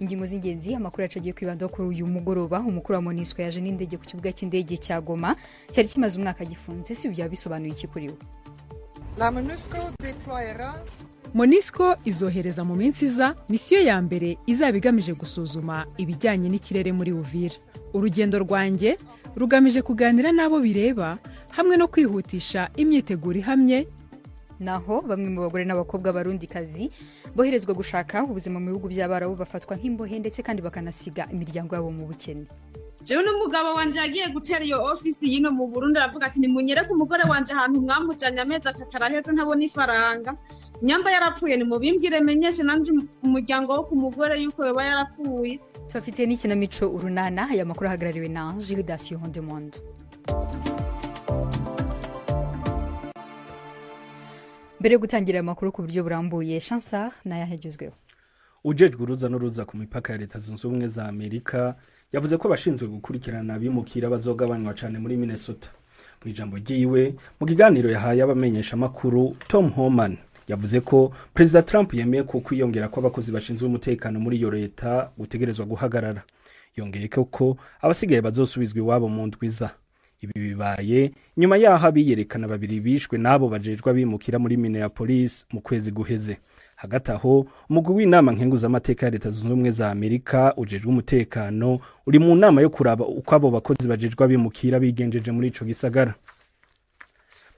Ingingo z'ingenzi amakuru yacu agiye kwibandaho kuri uyu mugoroba: umukuru wa MONUSCO yaje n'indege ku kibuga cy'indege cya Goma cyari kimaze umwaka gifunze. Si byaba bisobanuye iki kuri we? La MONUSCO déploiera MONUSCO izohereza mu minsi iza misiyo ya mbere izaba igamije gusuzuma ibijyanye n'ikirere muri Uvira. Urugendo rwanjye rugamije kuganira n'abo bireba hamwe no kwihutisha imyiteguro ihamye. Naho bamwe mu bagore n'abakobwa barundikazi boherezwa gushaka ubuzima mu bihugu by'Abarabu bafatwa nk'imbohe, ndetse kandi bakanasiga imiryango yabo mu bukene. Jewe n'umugabo wanje yagiye gutera iyo ofisi yino mu Burundi, aravuga ati: "Nimunyereke umugore wanje ahantu mwamujanye, amezi 3 araheze ntabona ifaranga. Nyamba yarapfuye nimubimbwire, menyeshe nanje umuryango wo ku mugore yuko yoba yarapfuye." Tubafitiye n'ikinamico Urunana. Aya makuru ahagarariwe na Gildas Monde. Mbere yo gutangira aya makuru ku buryo burambuye, Chansar n'ayahagezweho. Ujejwe uruza n'uruza ku mipaka ya Leta Zunze Ubumwe za Amerika yavuze ko abashinzwe gukurikirana abimukira bazogabanywa cyane muri Minnesota. Mu ijambo ryiwe mu kiganiro yahaye abamenyeshamakuru, Tom Homan yavuze ko Perezida Trump yemeye ko kwiyongera kw'abakozi bashinzwe umutekano muri iyo leta gutegerezwa guhagarara. Yongeye ko abasigaye bazosubizwa iwabo mu ndwiza. Ibi bibaye nyuma yaho abiyerekana babiri bishwe n'abo bajejwe abimukira muri Minneapolis mu kwezi guheze. Hagati aho, umugwi w'inama nkenguzamateka ya Leta Zunze Ubumwe za Amerika ujejwe umutekano uri mu nama yo kuraba uko abo bakozi bajejwe abimukira bigenjeje muri ico gisagara.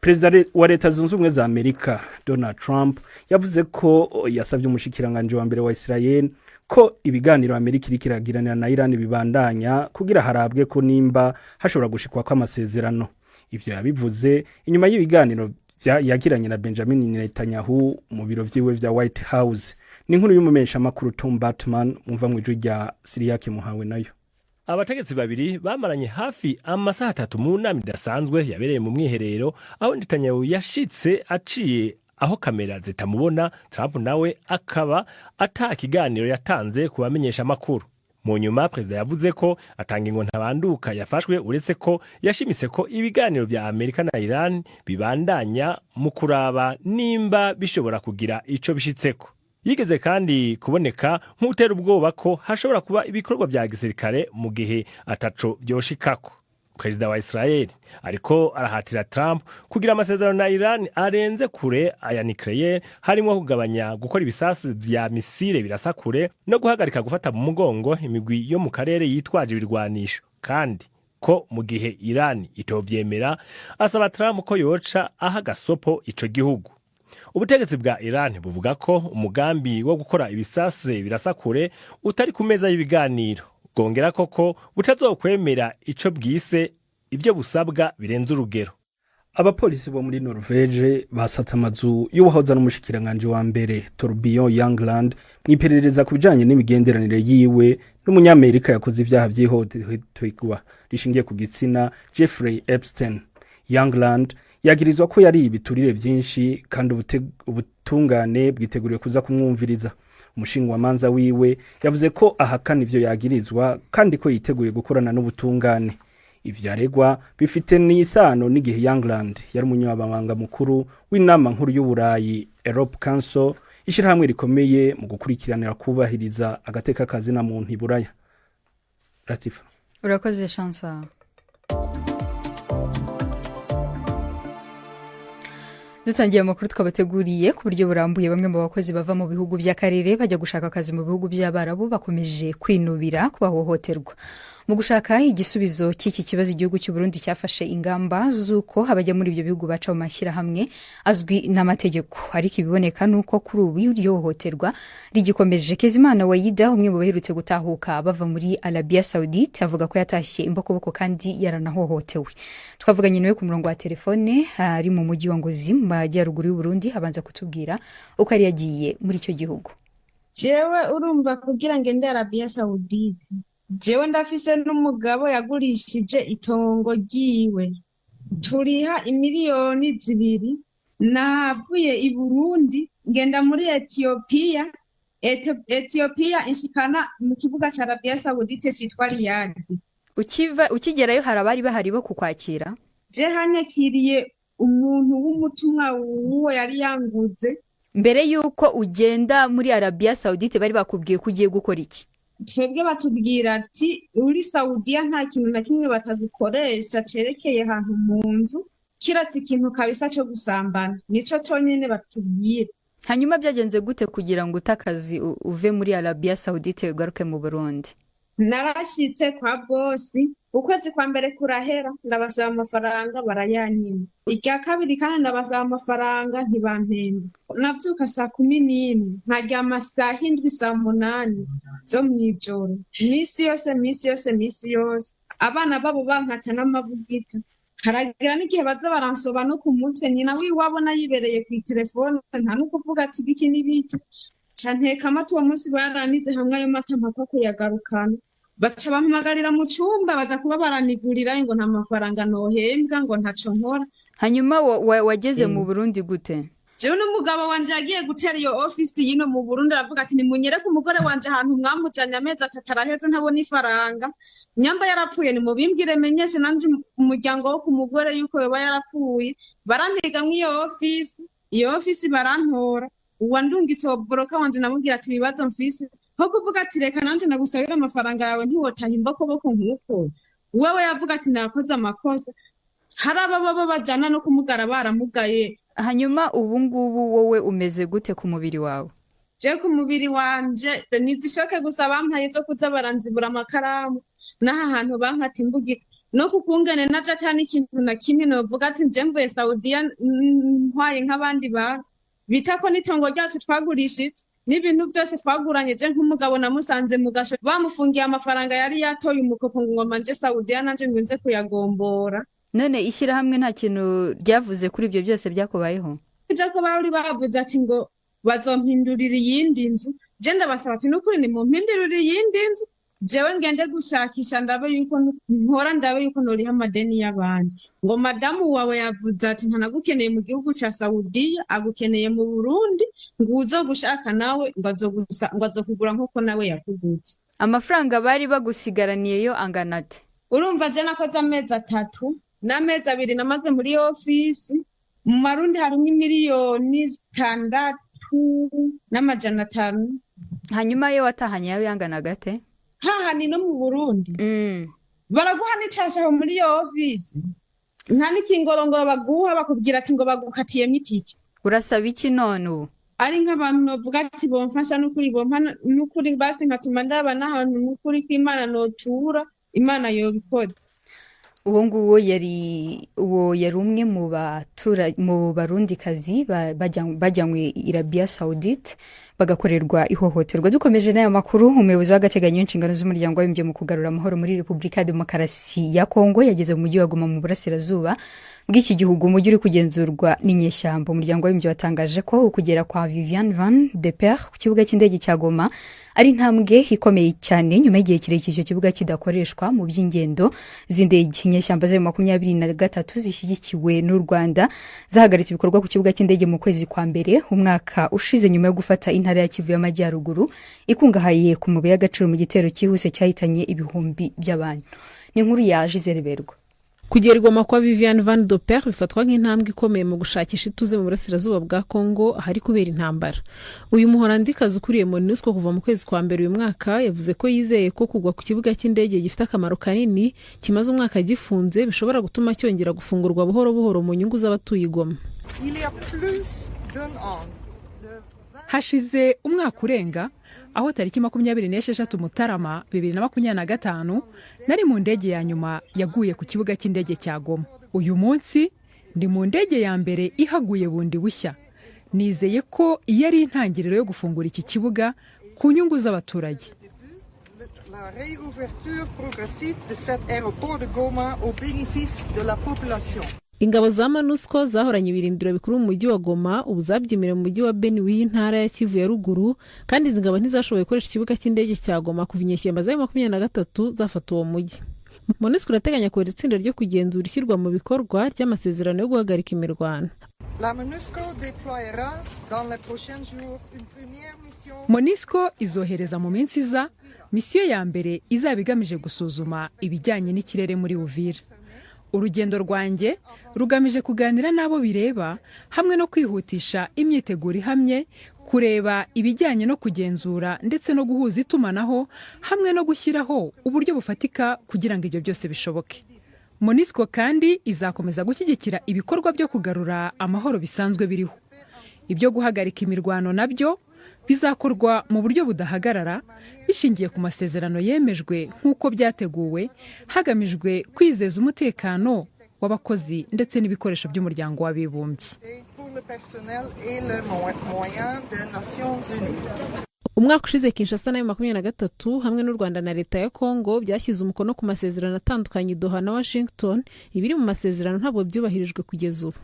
Perezida wa Leta Zunze Ubumwe za Amerika Donald Trump yavuze ko yasabye umushikiranganje wa mbere wa Israel ko ibiganiro Amerika iriko iragiranira na Iran bibandanya, kugira harabwe ko nimba hashobora gushikwako amasezerano. Ivyo yabivuze inyuma y'ibiganiro yagiranye na Benjamin Netanyahu mu biro vyiwe vya White House. Ni inkuru y'umumenyeshamakuru Tom Batman, mumva mu ijwi rya Siriyake Muhawe nayo. Abategetsi babiri bamaranye hafi amasaha 3 mu nama idasanzwe yabereye mu mwiherero, aho Netanyahu yashitse aciye aho kamera zitamubona. Trump nawe akaba ata kiganiro yatanze ku bamenyesha amakuru. Mu nyuma perezida yavuze ko atanga ingo ntabanduka yafashwe, uretse ko yashimitse ko ibiganiro vya Amerika na Iran bibandanya mu kuraba nimba bishobora kugira ico bishitseko. Yigeze kandi kuboneka nk'utera ubwoba ko hashobora kuba ibikorwa vya gisirikare mu gihe ataco vyoshikako. Perezida wa Israel ariko arahatira Trump kugira amasezerano na Iran arenze kure aya nucléaire, harimo kugabanya gukora ibisasu vya misile birasa kure no guhagarika gufata mu mugongo imigwi yo mu karere yitwaje ibirwanisho, kandi ko mu gihe Iran itovyemera, asaba Trump ko yoca aha gasopo ico gihugu. Ubutegetsi bwa Iran buvuga ko umugambi wo gukora ibisase birasa kure utari ku meza y'ibiganiro, bwongera koko butazokwemera ico bwise ibyo busabwa birenze urugero. Abapolisi bo muri Norvege basatse amazu y'uwahoze ari umushikiranganje wa mbere Torbjørn Jagland mu iperereza ku bijanye n'imigenderanire yiwe n'Umunyamerika yakoze ivyaha vy'ihohoterwa rishingiye ku gitsina Jeffrey Epstein. Jagland yagirizwa ko yari ibiturire vyinshi, kandi ubutungane bwiteguriwe kuza kumwumviriza. Umushingwamanza wiwe yavuze ko ahakana ivyo yagirizwa kandi ko yiteguye gukorana n'ubutungane. Ivyo aregwa bifite n'isano n'igihe Jagland yari umunyamabanga mukuru w'Inama Nkuru y'Uburayi, Europe Council, ishirahamwe rikomeye mu gukurikiranira kubahiriza agateka kazina muntu i Buraya. Latifa. Urakoze, Shansa. Dutangiye amakuru twabateguriye ku buryo burambuye, bamwe mu bakozi bava mu bihugu by'akarere bajya gushaka akazi mu bihugu by'Abarabu bakomeje kwinubira kubahohoterwa. Mu gushaka igisubizo cy'iki kibazo, igihugu cy'u Burundi cyafashe ingamba z'uko abajya muri ibyo bihugu baca mu mashyirahamwe azwi n'amategeko, ariko ibiboneka ni uko kuri ubu iryo hohoterwa rigikomeje. Kezimana Wayida, umwe mu baherutse gutahuka bava muri Arabia Saudite, avuga ko yatashye imbokoboko kandi yaranahohotewe. Twavuganye nawe ku murongo wa telefone ari mu mujyi wa Ngozi mu majyaruguru y'u Burundi, abanza kutubwira uko yari yagiye muri icyo gihugu. Jewe urumva, kugira ngende Arabia Saudite, jewe ndafise n'umugabo yagurishije itongo ryiwe, turiha imiliyoni 2. Navuye i Burundi ngenda muri Etiyopiya, Etiyopiya inshikana mu kibuga ca Arabia Saudite citwa Riyadi. Ukiva, ukigerayo, hari abari bahari bo kukwakira? Je hanyakiriye umuntu w'umutumwa w'uwo yari yanguze. Mbere y'uko ugenda muri Arabia Saudite, bari bakubwiye ko ugiye gukora iki? Twebwe batubwira ati uri Sawudiya nta kintu na kimwe batagukoresha cerekeye ahantu mu nzu, kiretse ikintu kabisa co gusambana, nico conyene batubwira. Hanyuma byagenze gute kugira ngo ute akazi, uve muri Arabiya Sawudite, ugaruke mu Burundi? Narashitse kwa boss, ukwezi kwa mbere kurahera, ndabasaba amafaranga barayanyima. Irya kabiri kandi ndabasaba amafaranga, ntibampemba. Navyuka saa 11, nkaryama saa 7, saa 8 zo mw'ijoro, misi yose, misi yose, misi yose. Abana babo bankata n'amabugita, haragira n'igihe baza baransoba no ku mutwe. Nyina w'iwabo nayibereye kw'iterefone, nta n'ukuvuga ati biki n'ibiki. Ca nteka amata uwo munsi, baranize hamwe ayo mata mpaka kuyagarukana. Baca bampamagarira mu cumba, baza kuba baranigurira ngo nta mafaranga nohembwa, ngo ntaco nkora. Hanyuma wageze mu Burundi gute? Jewe n'umugabo wanje yagiye gutera iyo ofisi y'ino mu Burundi, aravuga ati nimunyereke umugore wanje ahantu mwamujanye, amezi 3 araheze ntabona ifaranga. Nyamba yarapfuye nimubimbwire, menyeshe nanje umuryango wo ku mugore yuko yoba yarapfuye. Barampiga mw'iyo ofisi, iyo ofisi barantora. Uwandungitse uwo broker wanje, namubwira ati ibibazo mfise, nko kuvuga ati reka nanje nagusabira amafaranga yawe, ntiwotaha imbokoboko nk'uko. Wewe yavuga ati nakoze amakosa. Hari ababa bajana no kumugara, baramugaye. Hanyuma ubu ngubu wowe umeze gute ku mubiri wawe? Je ku mubiri wanje nizishoke gusa bampaye zo kuza baranzibura amakaramu n'aha hantu bankata imbugita, no kukungene naje ata n'ikintu na kimwe novuga ati nje mvuye Saudiya ntwaye nk'abandi bantu, bita ko n'itongo ryacu twagurishije n'ibintu byose twaguranye. Je nk'umugabo namusanze mu gasho, bamufungiye amafaranga yari yatoye umukopo, ngo ngoma nje Saudiya nanje ngo nze kuyagombora. None ishyirahamwe nta kintu ryavuze kuri ibyo byose byakubayeho? Je ko bari bavuze ati ngo bazompindurira iyindi nzu, je ndabasaba ati nukuri nimumpindurire iyindi nzu, jewe ngende gushakisha, ndabe yuko nkora, ndabe yuko noriha amadeni y'abandi. Ngo madamu wawe yavuze ati ntanagukeneye mu gihugu ca Saudiya, agukeneye mu Burundi, ngo uzogushaka nawe ngo azokugura nkuko nawe yakuguze. Amafaranga bari bagusigaraniyeyo angana ate? Urumva je nakoze amezi 3 n'amezi 2 namaze muri ofisi, mu marundi harimwo 6,500,000. Hanyuma iyo watahanye yawe yangana gate? Hahani no mu Burundi baraguha n'icashaho muri iyo ofisi, nta n'ikingorongoro baguha, bakubwira ati ngo bagukatiyemo itike. Urasaba iki none ubu? Ari nk'abantu novuga ati bomfasha n'ukuri, bompa n'ukuri basi nkatuma ndaba n'ahantu n'ukuri kw'Imana notura, Imana yobikoze. Uwo nguwo yari, uwo yari umwe mu batura mu Barundikazi bajyanywe i Arabia Saudite bagakorerwa ihohoterwa. Dukomeje n'aya makuru, umuyobozi w'agateganyo w'inshingano z'Umuryango w'Abibumbye mu kugarura amahoro muri Repubulika ya Demokarasi ya Kongo yageze mu mujyi wa Goma mu burasirazuba bw'iki gihugu, umujyi uri kugenzurwa n'inyeshyamba. Umuryango w'Abibumbye watangaje ko ukugera kwa Vivian Van de Perre ku kibuga cy'indege cya Goma ari intambwe ikomeye cyane nyuma y'igihe kirekire icyo kibuga kidakoreshwa mu by'ingendo z'indege. Inyeshyamba za M23 zishyigikiwe n'u Rwanda zahagaritse ibikorwa ku kibuga cy'indege mu kwezi kwa mbere umwaka ushize, nyuma yo gufata intara ya Kivu y'Amajyaruguru ikungahaye ku mabuye y'agaciro, mu gitero cyihuse cyahitanye ibihumbi by'abantu. Ni inkuru ya Gisele Berwa. Kugera Goma kwa Vivian Van de Perre bifatwa nk'intambwe ikomeye mu gushakisha ituze mu burasirazuba bwa Congo ahari kubera intambara. Uyu Muholandikazi ukuriye MONUSCO kuva mu kwezi kwa mbere uyu mwaka yavuze ko yizeye ko kugwa ku kibuga cy'indege gifite akamaro kanini kimaze umwaka gifunze bishobora gutuma cyongera gufungurwa buhoro buhoro mu nyungu z'abatuye i Goma. Il y a plus d'un an. Le Hashize umwaka urenga aho tariki 26 Mutarama 2025 nari mu ndege ya nyuma yaguye ku kibuga cy'indege cya Goma. Uyu munsi ndi mu ndege ya mbere ihaguye bundi bushya. Nizeye ko iyo ari intangiriro yo gufungura iki kibuga ku nyungu z'abaturage. La réouverture progressive de cet aéroport de Goma au bénéfice de la population. Ingabo za MONUSCO zahoranye ibirindiro bikuru mu mujyi wa Goma ubu zabyimiriye mu mujyi wa Beni w'iyi ntara ya Kivu ya Ruguru, kandi izi ngabo ntizashoboye gukoresha ikibuga cy'indege cya Goma kuva inyeshyamba za 23 zafata uwo mujyi. MONUSCO irateganya kohereza itsinda ryo kugenzura ishyirwa mu bikorwa ry'amasezerano yo guhagarika imirwano. La MONUSCO déploiera dans les prochains jours une première mission MONUSCO izohereza mu minsi iza misiyo ya mbere izaba igamije gusuzuma ibijyanye n'ikirere muri Uvira. Urugendo rwanjye rugamije kuganira n'abo bireba hamwe no kwihutisha imyiteguro ihamye Kureba ibijyanye no kugenzura ndetse no guhuza itumanaho hamwe no gushyiraho uburyo bufatika kugira ngo ibyo byose bishoboke. MONUSCO kandi izakomeza gushyigikira ibikorwa byo kugarura amahoro bisanzwe biriho. Ibyo guhagarika imirwano nabyo bizakorwa mu buryo budahagarara, bishingiye ku masezerano yemejwe nk'uko byateguwe, hagamijwe kwizeza umutekano w'abakozi ndetse n'ibikoresho by'Umuryango w'Abibumbye. Pour le personnel et les moyens des Nations Unies. Umwaka ushize, Kinshasa na M23 hamwe n'u Rwanda na Leta ya Kongo byashyize umukono ku masezerano atandukanye i Doha na Washington. Ibiri mu masezerano ntabwo byubahirijwe kugeza ubu.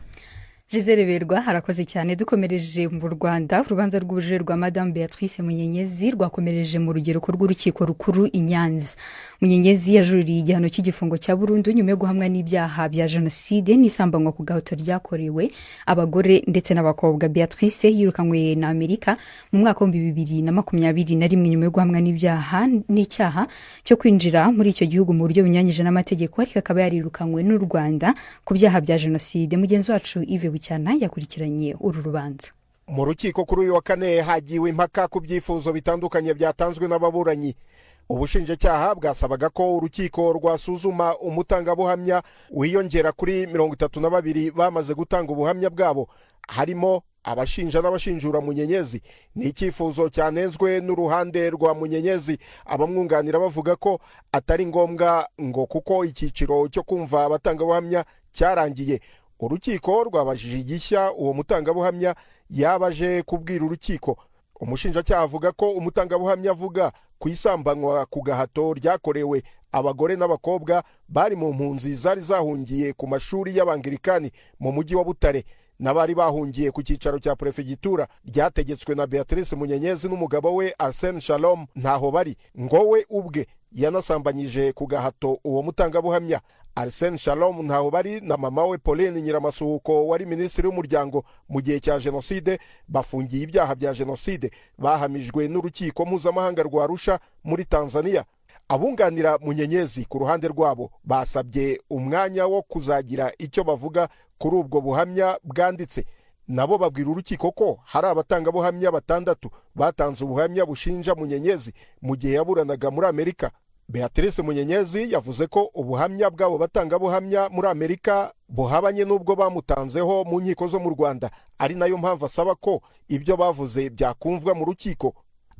Gisele Berwa harakoze cyane. Dukomereje mu Rwanda, urubanza rw'ubujurire rwa Madamu Beatrice Munyenyezi rwakomereje mu rugereko rw'Urukiko Rukuru i Nyanza. Munyenyezi yajuririye igihano cy'igifungo cya burundu nyuma yo guhamwa n'ibyaha bya jenoside n'isambanywa ku gahato ryakorewe abagore ndetse n'abakobwa. Beatrice yirukanywe na Amerika mu mwaka wa 2021 nyuma yo guhamwa n'ibyaha n'icyaha cyo kwinjira muri icyo gihugu mu buryo bunyuranyije n'amategeko, ariko akaba yarirukanywe n'u Rwanda ku byaha bya jenoside. Mugenzi wacu Yves Bucyana yakurikiranye uru rubanza. Mu rukiko kuri uyu wa kane hagiwe impaka ku byifuzo bitandukanye byatanzwe n'ababuranyi. Ubushinjacyaha bwasabaga ko urukiko rwasuzuma umutangabuhamya wiyongera kuri 32 bamaze gutanga ubuhamya bwabo, harimo abashinja n'abashinjura Munyenyezi. Ni icyifuzo cyanenzwe n'uruhande rwa Munyenyezi, abamwunganira bavuga ko atari ngombwa, ngo kuko icyiciro cyo kumva abatangabuhamya cyarangiye. Urukiko rwabajije igishya uwo mutangabuhamya yaba aje kubwira urukiko. Umushinjacyaha avuga ko umutangabuhamya avuga ku isambanywa ku gahato ryakorewe abagore n'abakobwa bari mu mpunzi zari zahungiye ku mashuri y'Abangirikani mu mujyi wa Butare n'abari bahungiye ku cyicaro cya perefegitura, ryategetswe na Beatrice Munyenyezi n'umugabo we Arsene Shalom Ntaho Bari, ngo we ubwe yanasambanyije ku gahato uwo mutangabuhamya. Arsene Shalom Ntaho Bari na mama we Pauline Nyiramasuhuko, wari minisitiri w'umuryango mu gihe cya jenoside, bafungiye ibyaha bya jenoside bahamijwe n'Urukiko Mpuzamahanga rwa Arusha muri Tanzania. Abunganira Munyenyezi ku ruhande rwabo basabye umwanya wo kuzagira icyo bavuga kuri ubwo buhamya bwanditse. Nabo babwira urukiko ko hari abatangabuhamya batandatu batanze ubuhamya bushinja Munyenyezi mu gihe yaburanaga muri Amerika. Beatrice Munyenyezi yavuze ko ubuhamya bw'abo batangabuhamya muri Amerika buhabanye n'ubwo bamutanzeho mu nkiko zo mu Rwanda, ari nayo mpamvu asaba ko ibyo bavuze byakumvwa mu rukiko.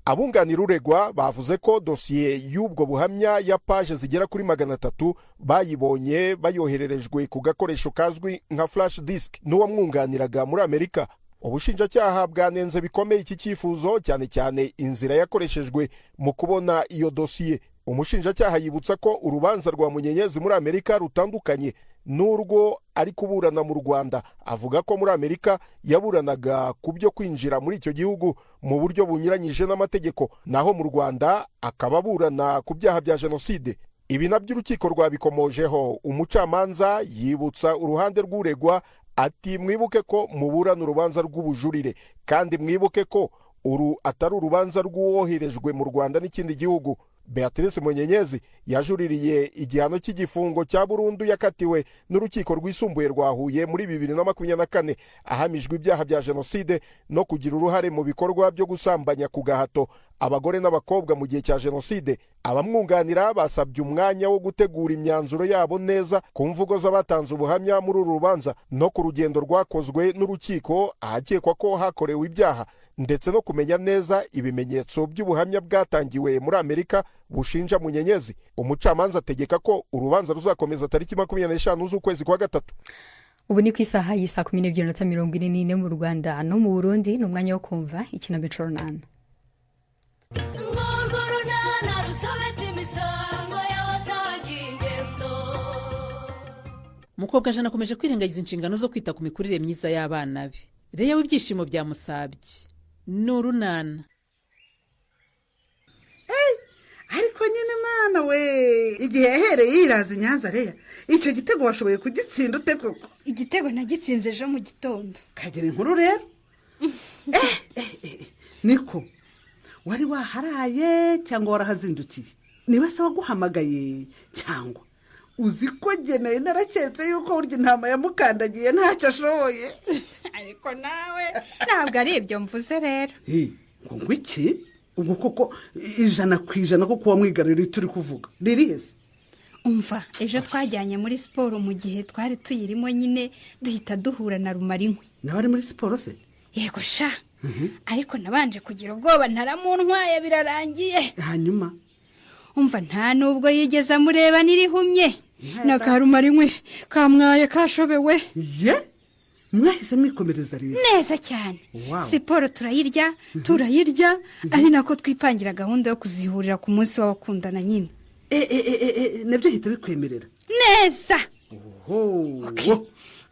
Abunganira uregwa bavuze ko dosiye y'ubwo buhamya ya paje zigera kuri 300 bayibonye bayohererejwe ku gakoresho kazwi nka flash disk n'uwamwunganiraga muri Amerika. Ubushinjacyaha bwanenze bikomeye iki cyifuzo, cyane cyane inzira yakoreshejwe mu kubona iyo dosiye. Umushinjacyaha yibutsa ko urubanza rwa Munyenyezi muri Amerika rutandukanye n'urwo ari kuburana mu Rwanda. Avuga ko muri Amerika yaburanaga ku byo kwinjira muri icyo gihugu mu buryo bunyuranyije n'amategeko, naho mu Rwanda akaba aburana ku byaha bya jenoside. Ibi nabyo urukiko rwabikomojeho. Umucamanza yibutsa uruhande rw'uregwa ati: "Mwibuke ko muburana urubanza rw'ubujurire, kandi mwibuke ko uru atari urubanza rw'uwoherejwe mu Rwanda n'ikindi gihugu." Beatrice Munyenyezi yajuririye igihano cy'igifungo cya burundu yakatiwe n'Urukiko Rwisumbuye rwa Huye muri 2024, ahamijwe ibyaha bya jenoside no kugira uruhare mu bikorwa byo gusambanya ku gahato abagore n'abakobwa mu gihe cya jenoside. Abamwunganira basabye umwanya wo gutegura imyanzuro yabo neza ku mvugo z'abatanze ubuhamya muri uru rubanza no ku rugendo rwakozwe n'urukiko ahakekwa ko hakorewe ibyaha, ndetse no kumenya neza ibimenyetso by'ubuhamya bwatangiwe muri Amerika bushinja Munyenyezi. Umucamanza ategeka ko urubanza ruzakomeza tariki 25 z'ukwezi kwa gatatu. Ubu ni ku isaha y'isaa 12:44 mu Rwanda no mu Burundi. Ni umwanya wo kumva ikinamico Runana. Urwo runana rusobetse imisango y'abasangiye ingendo. Umukobwa Jana akomeje kwirengagiza inshingano zo kwita ku mikurire myiza y'abana be. Reya w'ibyishimo byamusabye ni Urunana. Ariko nyine mwana we, igihe yahereye yiraza i Nyanza, Reya, icyo gitego washoboye kugitsinda ute koko? Igitego nagitsinze ejo mu gitondo. Kagira inkuru rero. Niko wari waharaye cyangwa warahazindukiye? Niba se waguhamagaye cyangwa Uzi ko ngeneye naraketse yuko burya intama yamukandagiye ntacyo ashoboye. Ariko nawe ntabwo ari ibyo mvuze rero. Ngo iki? Ubwo koko 100% ko kuba mwigarurira turi kuvuga ririze? Umva, ejo twajyanye muri siporo, mu gihe twari tuyirimo nyine duhita duhura na Rumarinkwi. Nawe ari muri siporo se? Yego sha, ariko nabanje kugira ubwoba, ntaramuntwaye birarangiye. Hanyuma? Umva, nta nubwo yigeze amureba n'irihumye, na ka Rumarinkwi kamwaye kashobewe. Ye, mwahise mwikomereza rero? Neza cyane. Siporo turayirya, turayirya, ari nako twipangira gahunda yo kuzihurira ku munsi w'abakundana nyine. Nabyo ahita bikwemerera? Neza.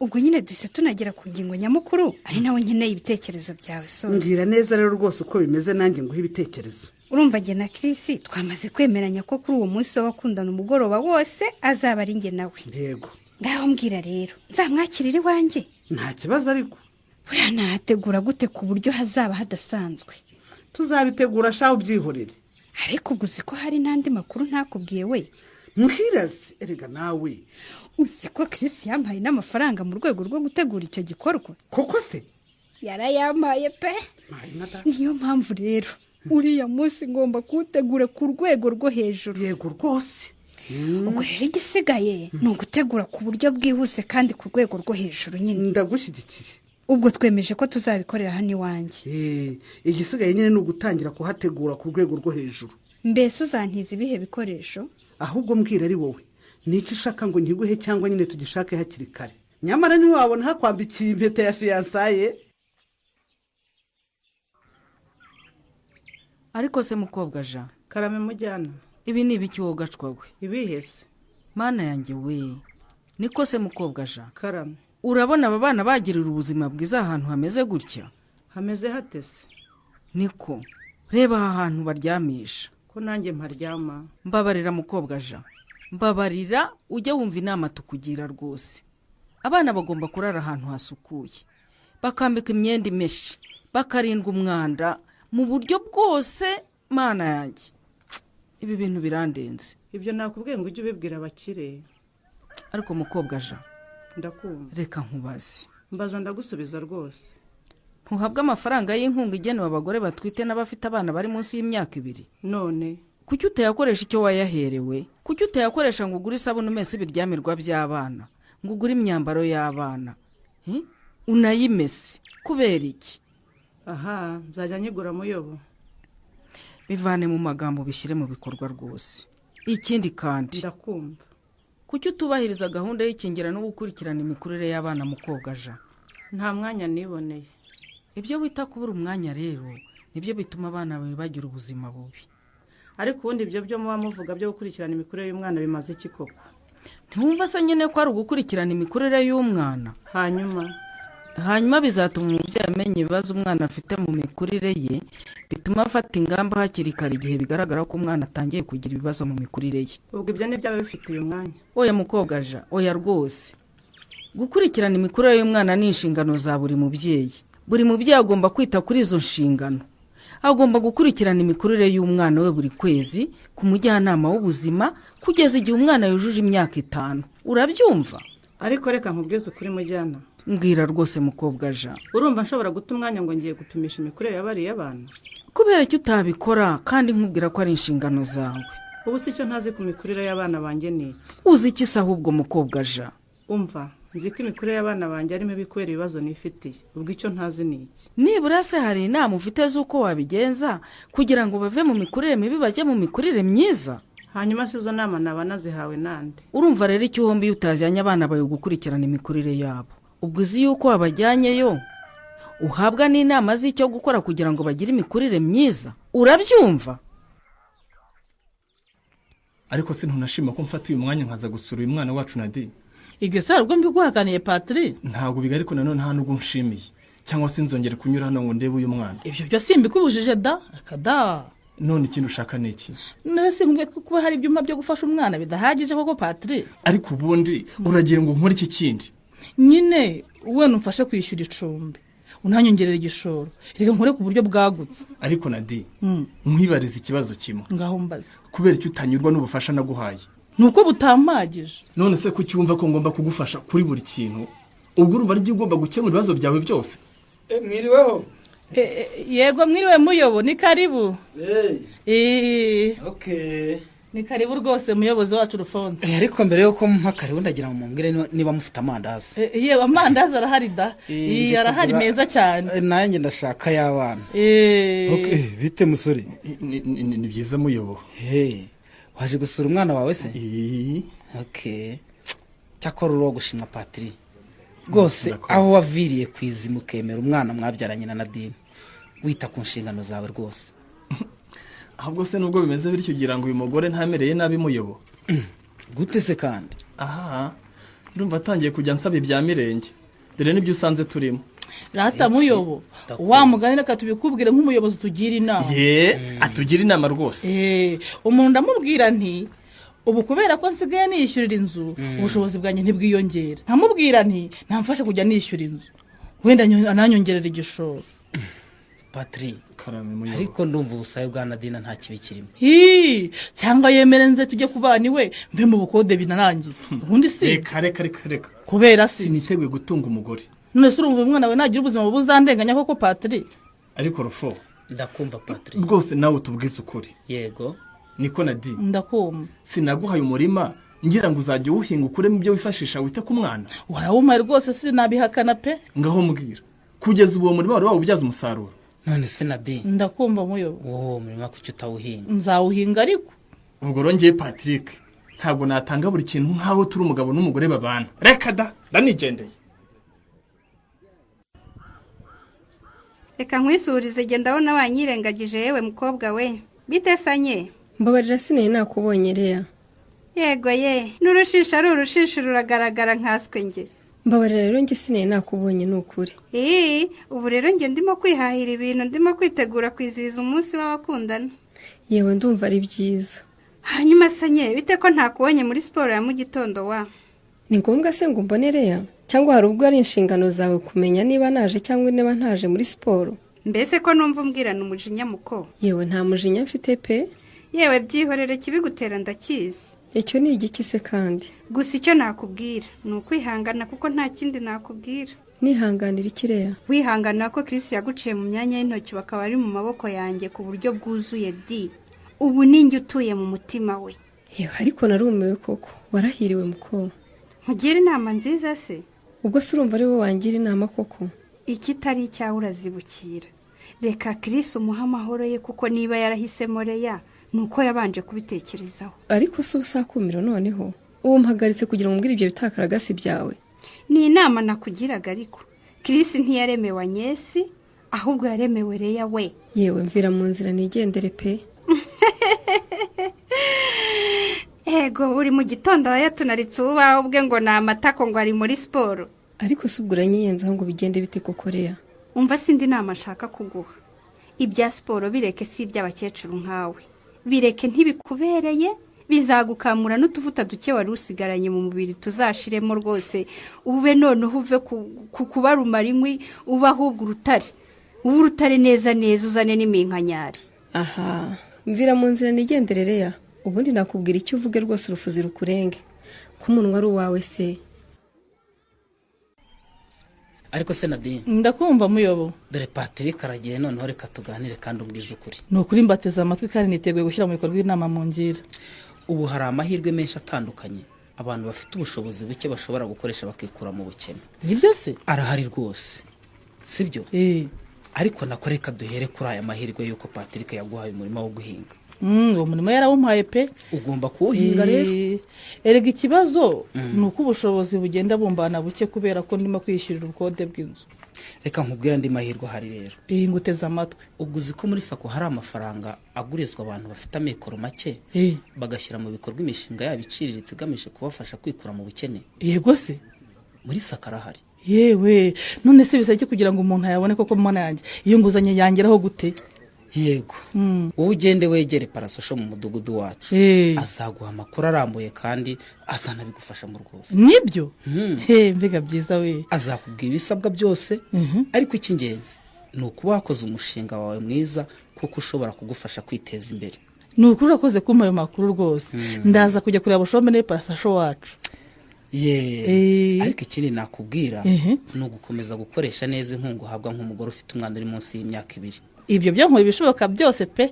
Ubwo nyine duhise tunagera ku ngingo nyamukuru, ari nawe nkeneye ibitekerezo byawe so. Mbwira neza rero rwose uko bimeze, nanjye nguhe ibitekerezo. Urumva, njye na Chris twamaze kwemeranya ko kuri uwo munsi w'abakundana umugoroba wose azaba ari njye nawe. Yego. Ngaho mbwira rero, nzamwakirira iwanjye? Nta kibazo ariko. Buriya nahategura gute ku buryo hazaba hadasanzwe? Tuzabitegura shaho, ubyihorere. Ariko ubwo uzi ko hari n'andi makuru ntakubwiye we? Mbwiraze erega nawe. Uzi ko Chris yampaye n'amafaranga mu rwego rwo gutegura icyo gikorwa? Koko se? Yarayampaye pe. Niyo mpamvu rero uriya munsi ngomba kuwutegura ku rwego rwo hejuru. Yego rwose. Ubwo rero igisigaye ni ugutegura ku buryo bwihuse kandi ku rwego rwo hejuru nyine. Ndagushyigikiye. Ubwo twemeje ko tuzabikorera hano iwanjye. Igisigaye nyine ni ugutangira kuhategura ku rwego rwo hejuru. Mbese uzantiza ibihe bikoresho? Ahubwo mbwira ari wowe, nicyo ushaka ngo nkiguhe, cyangwa nyine tugishake hakiri kare? Nyamara ntiwabona hakwambikiye impeta ya fiyansaye. Ariko se mukobwa Jean? Karame mujyana. Ibi ni ibiki wowe ugacwa we? Ibihese? Mana yanjye we, niko se mukobwa Jean? Karame. Urabona aba bana bagirira ubuzima bwiza ahantu hameze gutya? Hameze hatese? Niko, reba aha hantu baryamisha. Ko nanjye mparyama? Mbabarira mukobwa Jean, mbabarira, ujye wumva inama tukugira rwose. Abana bagomba kurara ahantu hasukuye, bakambika imyenda imeshe, bakarindwa umwanda mu buryo bwose. Mana yanjye, ibi bintu birandenze. Ibyo nakubwiye ngo ujye ubibwira abakire. Ariko mukobwa Jean. Ndakumva. Reka nkubaze. Mbaza ndagusubiza rwose. Ntuhabwe amafaranga y'inkunga igenewe abagore batwite n'abafite abana bari munsi y'imyaka 2? None? Kuki utayakoresha icyo wayaherewe? Kuki utayakoresha ngo ugure isabune umese ibiryamirwa by'abana, ngo ugure imyambaro y'abana, unayimese? Kubera iki? Aha nzajya nyigura muyobo. Bivane mu magambo bishyire mu bikorwa rwose. Ikindi kandi. Ndakumva. Kuki utubahiriza gahunda y'ikingira no gukurikirana imikurire y'abana mukobwa Jean? Nta mwanya niboneye. Ibyo wita kubura umwanya rero nibyo bituma abana bawe bagira ubuzima bubi. Ariko ubundi ibyo byo muba muvuga byo gukurikirana imikurire y'umwana bimaze iki koko? Ntiwumva se nyine ko ari ugukurikirana imikurire y'umwana? Hanyuma bizatuma umubyeyi amenya ibibazo umwana afite mu mikurire ye, bituma afata ingamba hakiri kare igihe bigaragara ko umwana atangiye kugira ibibazo mu mikurire ye. Ubwo ibyo ni byaba bifitiye umwanya. Oya mukobwa Jean, oya rwose. Gukurikirana imikurire y'umwana ni inshingano za buri mubyeyi. Buri mubyeyi agomba kwita kuri izo nshingano. Agomba gukurikirana imikurire y'umwana we buri kwezi ku mujyanama w'ubuzima kugeza igihe umwana yujuje imyaka 5. Urabyumva? Ariko reka nkubwize ukuri mujyana. Mbwira rwose mukobwa Jean. Urumva nshobora guta umwanya ngo ngiye gupimisha imikurire y'abariya bana? Kubera ko utabikora kandi nkubwira ko ari inshingano zawe. Ubu si icyo ntazi ku mikurire y'abana banjye ni iki? Uzi iki se ahubwo mukobwa Jean? Umva, nzi ko imikurire y'abana banjye ari mibi kubera ibibazo nifitiye. Ubwo icyo ntazi ni iki? Nibura se hari inama ufite z'uko wabigenza kugira ngo bave mu mikurire mibi bajye mu mikurire myiza? Hanyuma si izo nama naba nazihawe nande? Urumva rero icyo uhomba iyo utajyanye abana bawe gukurikirana imikurire yabo. Ubwo uzi yuko wabajyanyeyo uhabwa n'inama z'icyo gukora kugira ngo bagire imikurire myiza. Urabyumva? Ariko se ntunashima ko mfata uyu mwanya nkaza gusura uyu mwana wacu Nadi? Ibyo se ubwo mbiguhakaniye Patri? Ntabwo biga, ariko nanone nta nubwo nshimiye, cyangwa se nzongere kunyura hano ngo ndebe uyu mwana. Ibyo byo simbikubujije da, akada. None ikindi ushaka ni iki? None simbwiye ko kuba hari ibyuma byo gufasha umwana bidahagije koko Patri? Ariko ubundi uragira ngo nkore iki kindi? Nyine wenda umfashe kwishyura icumbi, unanyongerera igishoro, reka nkore ku buryo bwagutse. Ariko Nadi, nkwibariza ikibazo kimwe. Ngaho mbaza. Kubera icyo utanyurwa n'ubufasha naguhaye? Ni uko butampagije. None se kuki wumva ko ngomba kugufasha kuri buri kintu? Ubwo urumva ari ugomba gukemura ibibazo byawe byose? Mwiriweho. Yego, mwiriwe muyobo, ni karibu. Ni karibu rwose, muyobozi wacu Rufonse. Ariko mbere yuko mpa karibu, ndagira ngo mumbwire niba mufite amandazi. Yewe, amandazi arahari da. Nje arahari kugura- meza cyane. Nanjye ndashaka ay'abana. Okay, bite musore? Ni byiza, muyobo. Waje gusura umwana wawe se? Okay, cyakora uri uwo gushimwa, Patiri, rwose. Murakoze. Aho waviriye ku izima ukemera umwana mwabyaranye na Nadine, wita ku nshingano zawe rwose. Ahubwo se nubwo bimeze bityo, ugira ngo uyu mugore ntamereye nabi, muyobo? Gute se kandi? Aha ndumva atangiye kujya ansaba ibya mirenge, dore n'ibyo usanze turimo. Rata muyobo, wa mugani, reka tubikubwire nk'umuyobozi utugira inama. Ye, atugira inama rwose. Umuntu ndamubwira nti ubu kubera ko nsigaye niyishyurira inzu, ubushobozi bwanjye ntibwiyongera. Nkamubwira nti namfashe kujya nishyura inzu, wenda ananyongerera igishoro. Patiri, ariko ndumva ubusabe bwa Nadine nta kibi kirimo. Hi, cyangwa yemere nze tujye kubana iwe, mve mu bukode binarangiye ubundi si. Reka, reka, reka, reka. Kubera si? Siniteguye gutunga umugore. None se urumva umwana we nagira ubuzima buzandenganya koko, Patiri? Ariko Rufo. Ndakumva, Patiri. Rwose nawe utubwize ukuri. Yego. Niko Nadine? Ndakumva. Sinaguhaye umurima ngira ngo uzajya uwuhinga ukuremo ibyo wifashisha wite ku mwana? Warawumpaye rwose, sinabihakana pe. Ngaho mbwira, kugeza ubu uwo murima wari wawubyaza umusaruro? None se Nadine? Ndakumva muyobo. Wowe murima kuki utawuhinga? Nzawuhinga ariko. Ubwo rongeye, Patrick, ntabwo natanga buri kintu nk'aho turi umugabo n'umugore babana. Reka da, ndanigendeye. Reka nkwisurize, genda, ndabona wanyirengagije. Yewe mukobwa we, bite sanye? Mbabarira, sinari nakubonye, Leya. Yego ye, n'urushisho ari urushisho ruragaragara nkaswe nge. Mbabarira rero, njye sinari nakubonye, ni ukuri. Ii, ubu rero njye ndimo kwihahira ibintu, ndimo kwitegura kwizihiza umunsi w'abakundana. Yewe, ndumva ari byiza. Hanyuma sanye, bite ko ntakubonye muri siporo ya mu gitondo wa? Ni ngombwa se ngo umbone, Leya? Cyangwa hari ubwo ari inshingano zawe kumenya niba naje cyangwa niba ntaje muri siporo? Mbese ko numva umbwirana umujinya, muko? Yewe, nta mujinya mfite pe. Yewe, byihorere, kibigutera ndakizi. Icyo ni igiki se kandi? Gusa icyo nakubwira ni ukwihangana, kuko nta kindi nakubwira. Nihanganira iki, Leya? Wihangana ko Chris yaguciye mu myanya y'intoki, bakaba ari mu maboko yanjye ku buryo bwuzuye di. Ubu ninjye utuye mu mutima we. Yewe, ariko narumiwe koko, warahiriwe muko. Nkugire inama nziza se? Ubwo se urumva ari wowe wangira inama koko? Ikitari icyawe urazibukira. Reka Chris umuhe amahoro ye, kuko niba yarahisemo Leya ni uko yabanje kubitekerezaho. Ariko si ubusakumiro noneho ubu mpagaritse kugira ngo umbwire ibyo bitakaragasi byawe? Ni inama nakugiraga, ariko Chris ntiyaremewe Agnès, ahubwo yaremewe Leya we. Yewe, mvira mu nzira nigendere pe. Ego, buri mu gitondo aba yatunaritse ububaho bwe ngo ni amatako, ngo ari muri siporo. Ariko si ubwo uranyiyenzaho ngo bigende bite koko, Leya? Umva, sindi inama nshaka kuguha. Ibya siporo bireke, si iby'abakecuru nkawe. Bireke, ntibikubereye, bizagukamura n'utuvuta duke wari usigaranye mu mubiri tuzashiremo rwose. Ube noneho uve ku kuba rumara inkwi, ube ahubwo urutare, ube urutare neza neza, uzane n'iminkanyari. Aha, mvira mu nzira nigendere, Leya. Ubundi nakubwira icyo uvuge rwose urufuzi rukurenge, ko umunwa ari uwawe se? Ariko se Nadine? Ndakumva muyobo. Dore Patrick aragiye, noneho reka tuganire kandi umbwize ukuri. Ni ukuri, mbateze amatwi kandi niteguye gushyira mu bikorwa inama mu ngira. Ubu hari amahirwe menshi atandukanye abantu bafite ubushobozi buke bashobora gukoresha bakikura mu bukene. Nibyo se? Arahari rwose, sibyo? Ariko nako reka duhere kuri aya mahirwe y'uko Patrick yaguhaye umurima wo guhinga. Uwo murimo yarawumpaye pe. Ugomba kuwuhinga rero. Erega ikibazo ni uko ubushobozi bugenda bumbana buke kubera ko ndimo kwishyurira ubukode bw'inzu. Reka nkubwire andi mahirwe ahari rero. Iyi, nguteze amatwi. Ubwo uzi ko muri SACCO hari amafaranga agurizwa abantu bafite amikoro make, bagashyira mu bikorwa imishinga yabo iciriritse igamije kubafasha kwikura mu bukene? Yego se? Muri SACCO arahari. Yewe, none se bisaba iki kugira ngo umuntu ayabone koko? Mana yanjye, iyo nguzanyo yangeraho gute? Yego, wowe ugende wegere parasosho mu mudugudu wacu, azaguha amakuru arambuye kandi azanabigufashamo rwose. Nibyo? He, mbega byiza we! Azakubwira ibisabwa byose, ariko icy'ingenzi ni ukuba wakoze umushinga wawe mwiza, kuko ushobora kugufasha kwiteza imbere. Ni ukuri urakoze kumpa ayo makuru rwose. Ndaza kujya kureba bushombe pasasho wacu. Ye, ariko ikindi nakubwira ni ugukomeza gukoresha neza inkunga uhabwa nk'umugore ufite umwana uri munsi y'imyaka 2. Ibyo byo nkora ibishoboka byose pe.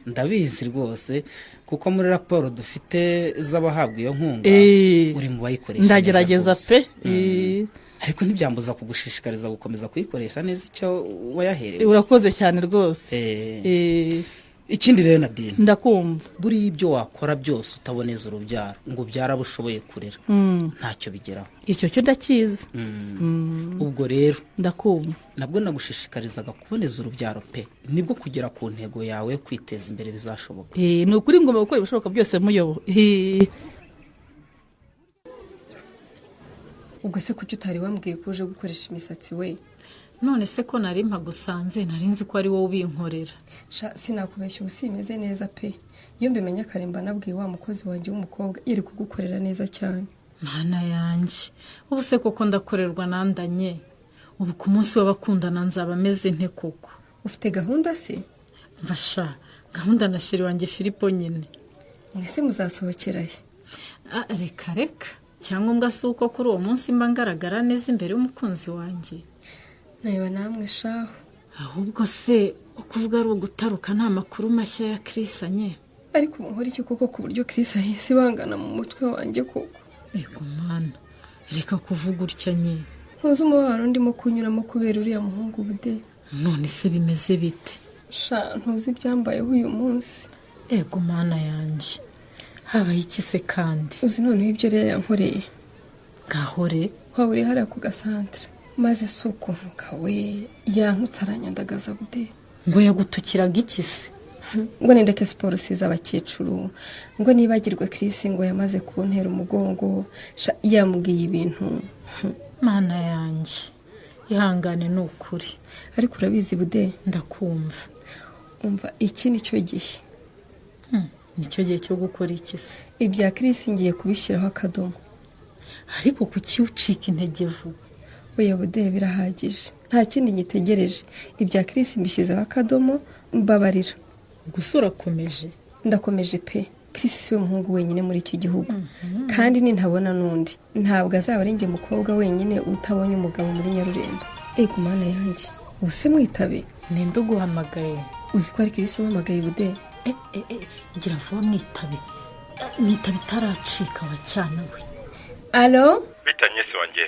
Ndabizi rwose, kuko muri raporo dufite z'abahabwa iyo nkunga uri mu bayikoresha neza. Ndagerageza rwose. pe. Ariko ntibyambuza kugushishikariza gukomeza kuyikoresha neza icyo wayaherewe. Urakoze cyane rwose. Ikindi rero, Nadine, Ndakumva. buriya ibyo wakora byose utaboneza urubyaro ngo ubyare abo ushoboye kurera, ntacyo bigeraho. Icyo cyo ndakizi. Ubwo rero, Ndakumva. nabwo nagushishikarizaga kuboneza urubyaro pe, nibwo kugera ku ntego yawe yo kwiteza imbere bizashoboka. Ni ukuri ngomba gukora ibishoboka byose, muyobo. Ubwo se kuki utari wambwiye ko uje gukoresha imisatsi we? None se ko nari mpagusanze, nari nzi ko ari wowe ubinkorera. Sha, sinakubeshya, ubu simeze neza pe. Iyo mbimenya kare mba nabwiye wa mukozi wanjye w'umukobwa, iri kugukorera neza cyane. Mana yanjye, ubu se koko ndakorerwa nandanye? Ubu ku munsi w'abakundana nzaba ameze nte koko? Ufite gahunda se? Mva sha, gahunda na chéri wanjye Filipo nyine. Mwese muzasohokera he? Ah, reka reka, icyangombwa si uko kuri uwo munsi mba ngaragara neza imbere y'umukunzi wanjye. Nayeba namwe shaho. Ahubwo se ukuvuga ari ugutaruka, nta makuru mashya ya Chris anye? Ariko ubu nkora iki koko, ku buryo Chris ahise ibangana mu mutwe wanjye koko? Ego mana, reka kuvuga utya nye. Ntuzi umubabaro ndimo kunyuramo kubera uriya muhungu bude. None se bimeze bite? Sha, ntuzi ibyambayeho uyu munsi. Ego mana yanjye, habaye iki se kandi? Uzi noneho ibyo rero yankoreye? Gahore. Waba uri hariya ku gasantere, maze si ukuntu kawe yantutse aranyandagaza bude. Ngo yagutukiraga iki se? Ngo nindeke siporo siza abakecuru, ngo nibagirwe Chris, ngo yamaze kuntera umugongo. Sha, yambwiye ibintu. Mana yanjye, ihangane ni ukuri. Ariko urabizi bude. Ndakumva. Umva, iki ni cyo gihe. Nicyo gihe cyo gukora iki se? Ibya Chris ngiye kubishyiraho akadomo. Ariko kuki ucika intege vuba? Oya bude, birahagije, nta kindi ngitegereje. Ibya Chris mbishyizeho akadomo, mbabarira. Gusa urakomeje? Ndakomeje pe. Chris si we muhungu wenyine muri iki gihugu, kandi nintabona n'undi ntabwo azaba ari njye mukobwa wenyine utabonye umugabo muri Nyarurembo. Ego mana yanjye, ubu se mwitabe? Ninde uguhamagaye? Uzi ko ari Chris umpamagaye bude? Eh, eh, eh, gira vuba mwitabe, mwitabe itaracika wa cyana we. Allo? Bitanye se wanjye?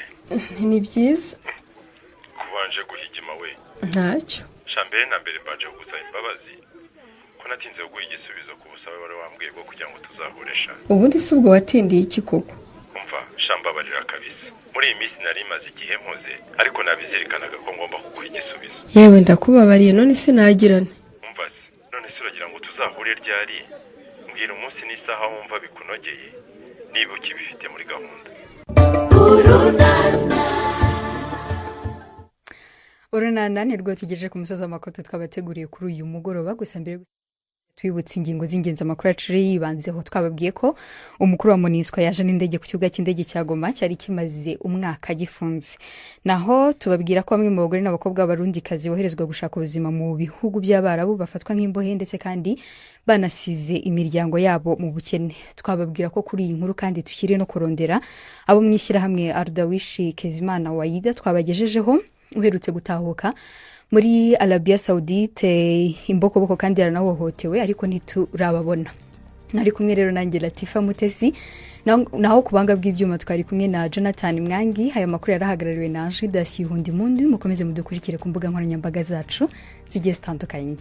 Ni byiza. Kubanje guhigima we. Ntacyo. Sha, mbere na mbere mbanje kugusaba imbabazi ko natinze kuguha igisubizo ku busabe wari wambwiye bwo kugira ngo tuzahure sha. Ubundi si ubwo watindiye iki koko? Umva sha, mbabarira kabisa, muri iyi minsi nari maze igihe mpuze, ariko nabizirikanaga ko ngomba kuguha igisubizo. Yewe, ndakubabariye, none se nagirane? Umva se, none se uragira ngo tuzahure ryari? Mbwira umunsi n'isaha wumva bikunogeye, niba ukibifite muri gahunda. Urunana ni rwo tugejeje ku musozi w'amakuru twabateguriye kuri uyu mugoroba. Gusa mbere twibutse ingingo z'ingenzi amakuru yacu yibanzeho. Twababwiye ko umukuru wa MONUSCO yaje n'indege ku kibuga cy'indege cya Goma cyari kimaze umwaka gifunze. Naho tubabwira ko bamwe mu bagore n'abakobwa b'Abarundikazi boherezwa gushaka ubuzima mu bihugu by'Abarabu bafatwa nk'imbohe, ndetse kandi banasize imiryango yabo mu bukene. Twababwira ko kuri iyi nkuru kandi tukiri no kurondera abo mu ishyirahamwe Ardawishi Kezimana Wayida twabagejejeho, uherutse gutahuka muri Arabia Saudite imbokoboko kandi yaranahohotewe, ariko ntiturababona. Nari kumwe rero nanjye Latifa Mutesi, naho ku buhanga bw'ibyuma twari kumwe na Jonathan Mwangi. Aya makuru yarahagarariwe na Judas Yuhundi Mundi. Mukomeze mudukurikire ku mbuga nkoranyambaga zacu zigiye zitandukanye.